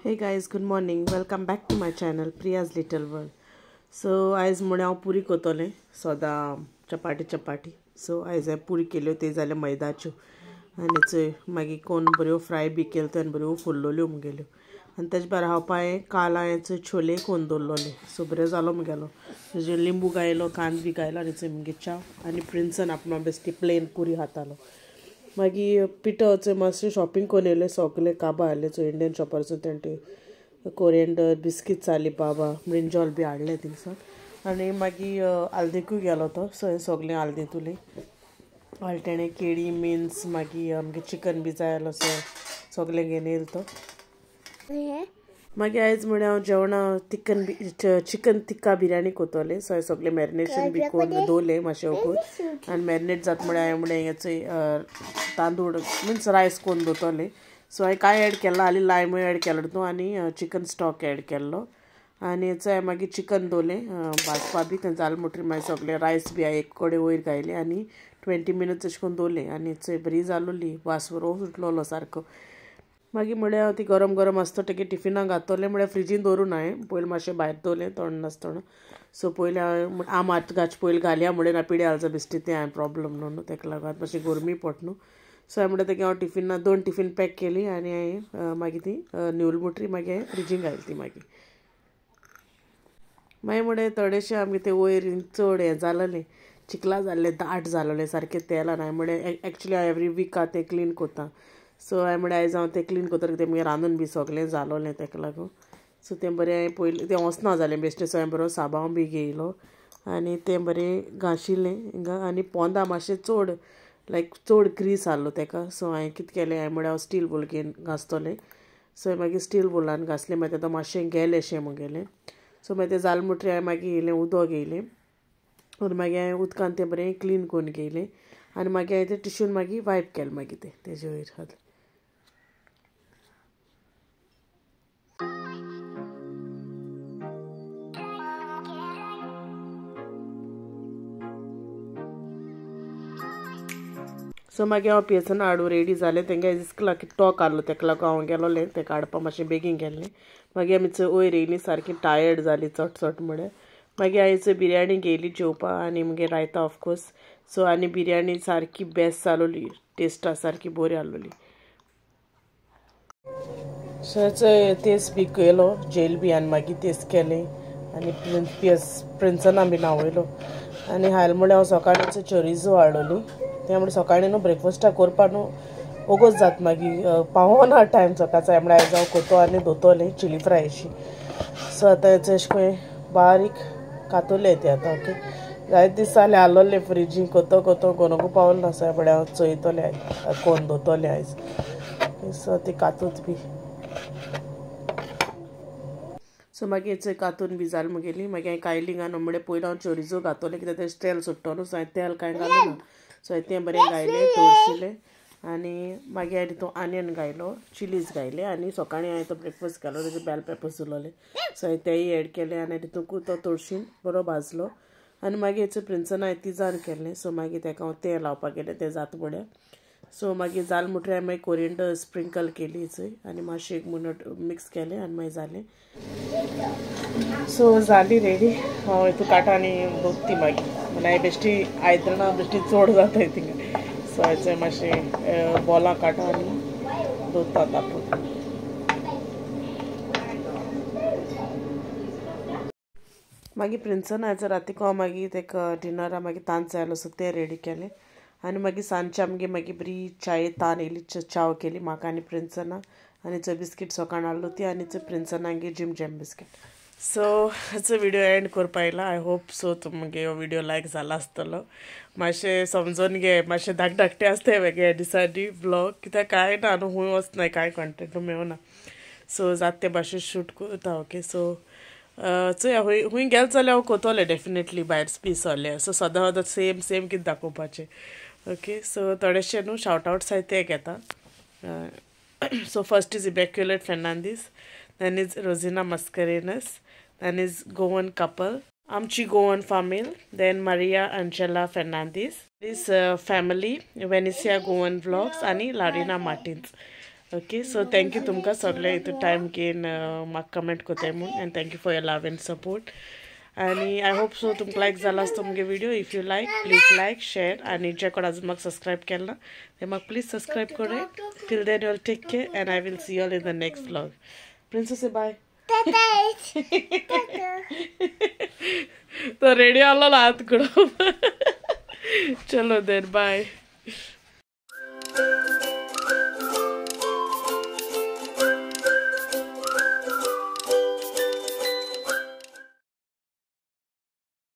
Hey guys, good morning. Welcome back to my channel Priya's Little World. So आयज म्हणे हांव पुरी कोतोलें सदां chapati chapati. So आयज हांवें पुरी केल्यो ते जाले मैदाच्यो आनी चोय मागीर कोण बऱ्यो फ्राय बी केल्यो आनी बऱ्यो फुल्लोल्यो मुगेल्यो. आनी तेजे भायर हांव पांय काल हांवें चोय छोले कोन्न दवरलोले. सो बरें जालो मुगेलो, तेजेर लिंबू गायलो, कांद बी गायलो आनी चोय मुगे च्या आनी प्रिन्सन आपणा बेश्टी प्लेन पुरी खातालो. मागीर पिठो चोय मातशें शॉपिंग करून येयलें, सगळें काबार हाडलें चोय इंडियन शॉपारसून तेंटे कोरियंडर बिस्किट्स हाडली बाबा, ब्रिंजॉल बी हाडलें थिंगसान. आनी मागीर आल्देकूय गेलो तो, सो सगळें आल्देंतुलें हाडलें तेणें केळी मिन्स, मागीर आमगे चिकन बी जाय आसलो सो सगळें घेवन येयलो तो. मागीर आयज म्हळ्यार हांव जेवणा तिकन चिकन तिक्का बिरयानी कोतोलें. सो हांवें सगळें मॅरिनेशन बी करून दवरलें मातशें वगोत आनी मॅरिनेट जाता म्हळ्यार हांवें म्हळें हें तांदूळ मिन्स रायस कोन्न दवरतलें. सो हांवें कांय एड केला, आनी लायमूय एड केलो तितून आनी चिकन स्टॉक एड केल्लो. आनी चोय मागीर चिकन दवरलें भाजपा बी, तें जालें म्हणटकीर मागीर सगळें रायस बी हांवें एक कडेन वयर घायलें आनी 20 मिनट्स अशें करून दवरलें आनी चोय बरी जालोली, वास बरो सुटलोलो सारको. मागीर म्हळ्यार हांव ती गरम गरम आसता तेगे टिफिनाक घातलें, म्हळ्यार फ्रिजीन दवरूं हांवें पयलीं मातशें भायर दवरलें तोंड नासतना. सो पयलीं हांवें आम आतां घालचे पयलीं घालया म्हणलें ना पिड्या घालचो बेश्टी तें हांवें प्रॉब्लम न्हू तेका लागून मातशें गरमी पडटा न्हू. सो हांवें म्हणलें तेगे हांव टिफिना 2 टिफीन पॅक केली आनी हांवें मागीर ती न्यूल मुटरी मागीर हांवें फ्रिजीन घायली ती. मागीर मागीर म्हणलें थोडेशें आमगे तें वयर चड हें जालेलें, चिखला जाल्लें, दाट जालोलें सारकें तेलान. हांवें म्हणलें एक्चुली हांव एवरी वीक तें क्लीन कोत्ता. सो हांवें म्हणलें आयज हांव तें क्लीन कोत्ता तें मागीर रांदून बी सगळें जालोलें तेका लागून. सो तें बरें हांवें पयलीं तें वचना जालें बेश्टें. सो हांवें बरो साबांव बी घेयलो आनी तें बरें घांशिल्लें हिंगा. आनी पोंदा मातशें चड लायक चड ग्रीस आहलो तेका. सो हांवें कितें केलें, हांवें म्हळ्यार हांव स्टील वूल घेवन घांसतलें. सो हांवें मागीर स्टील वुलान घांसलें, मागीर तें मातशें गेलें शें मुगेलें. सो मागीर तें जालें म्हणटकीर हांवें मागीर येयलें उदक घेयलें आनी मागीर हांवें उदकान तें बरें क्लीन करून घेयलें आनी मागीर हांवें तें टिश्यून मागीर वायप केलें मागीर तें तेजे वयर. सो मागीर हांव पियेसन हाडूं रेडी जालें. तेंगे इस्कुलाक टॉक आहलो तेका लागून हांव गेलोलें तेका हाडपा मातशें बेगीन गेल्लें. मागीर आमी चोय वयर येयलीं सारकी टायर्ड जाली चटचट म्हळ्यार. मागीर हांवें चोय बिरयानी घेयली जेवपा आनी मुगे रायता ऑफकोर्स. सो आनी बिरयानी सारकी बेस्ट जालोली, टेस्टा सारकी बरी आहलोली. सो चोय तेस बी केलो जेल बी आनी मागीर तेस केलें आनी प्रिन्सना बी न्हांवयलो. आनी हायल म्हळ्यार हांव सकाळीं चोय चोरिजो हाडलोली. तें म्हळ्यार सकाळीं न्हू ब्रेकफास्टाक कोरपा न्हू ओगोच जाता मागीर पावना टायम सकाळचो. म्हळ्यार आयज हांव कोतो आनी दोतोलें चिली फ्राय अशी. सो आतां अशें करून बारीक कातोलें तें आतां. ओके, जायते दीस जाले आहलोलें फ्रिजीन कोतो कोतो कोनोकू पावल ना. सो म्हळ्यार हांव चोयतोलें आयज कोन्न दोतोलें आयज. सो ती कातूत बी. सो मागीर चोय कातून बी जालें मुगेली. मागीर हांवें कायली घालून म्हळ्यार पयलीं हांव चोरिजो घातोलें कित्याक तें तेल सुट्टो न्हू. सो हांवें तेल कांय घालूं ना. सो हांवें तें बरें घायलें तोडशिलें आनी मागीर हांवें तितून आनियन घायलो, चिलीज घायले आनी सकाळीं हांवें तो ब्रेकफास्ट घालो तेजे बेल पेपर्स उरलोले. सो हांवें तेय एड केले आनी तितूंकूय तो तोडशीन बरो भाजलो. आनी मागीर चोय प्रिन्सन हांवें तिजान केलें. सो मागीर तेका हांव तें लावपाक गेलें तें जाता म्हळ्यार. सो मागीर जालें म्हणटकीर हांवें मागीर कोरियंडर स्प्रिंकल केली चोय आनी मातशें एक मिनट मिक्स केलें आनी मागीर जालें. सो जाली रेडी. हांव हितून काटा आनी दोत्ती मागीर म्हणल्यार बेश्टी आयदनां बेश्टी चड जाता थिंगा. सो हांवें मातशें बोलां काटा आनी दोत्ता तापून. मागीर प्रिन्सन आयचो रातीक हांव मागीर तेका डिनरा मागीर तांत जाय आसलो सो तें रेडी केलें. आनी मागीर सांजचे आमगे मागीर बरी चाये तान येयली, च्याव केली म्हाका आनी प्रिन्सना. आनी चोय बिस्कीट सकाळ हाडलो ती आनी चोय प्रिन्सनागे जिम जॅम बिस्कीट. सो हाचो व्हिडियो एंड करपा येयला. I hope so तुमगे हो व्हिडियो लायक जाला आसतलो. मातशें समजून घे, मातशें धाक धाकटे आसता वेगळे दिसांनी ब्लॉग कित्याक कांय ना न्हू, खूंय वचनाय, कांय कंटेंट मेळना. सो जाता ते भाशेन शूट करता. ओके, सो चोया खूंय खूंय गेले जाल्यार हांव कोतोलें डेफिनेटली भायर बी सरलें. सो सदां सदां सेम सेम कितें दाखोवपाचें. ओके, सो थोडेशे न्हू शावट आवट्स आहाय ते घेता. So first is Immaculate Fernandes, then is Rosina Mascarenhas, then is Goan couple, Amchi Goan family, then Maria Angela Fernandes, this family, Venicia Goan vlogs, ani Larina Martins. Okay so thank you तुमकां सगळे हितून time घेवन म्हाका comment कोताय म्हूण and thank you for your love and support. आनी I hope so तुमकां लायक जाला आसतो मुगे video. If you like please like share आनी जे कोण अजून म्हाका सबस्क्रायब केलें ना ते म्हाका प्लीज सबस्क्रायब कराय. Till then you all take care and I will see all in the next vlog. Princess bye. तो रेडी आलो हात कुडो. चलो then bye.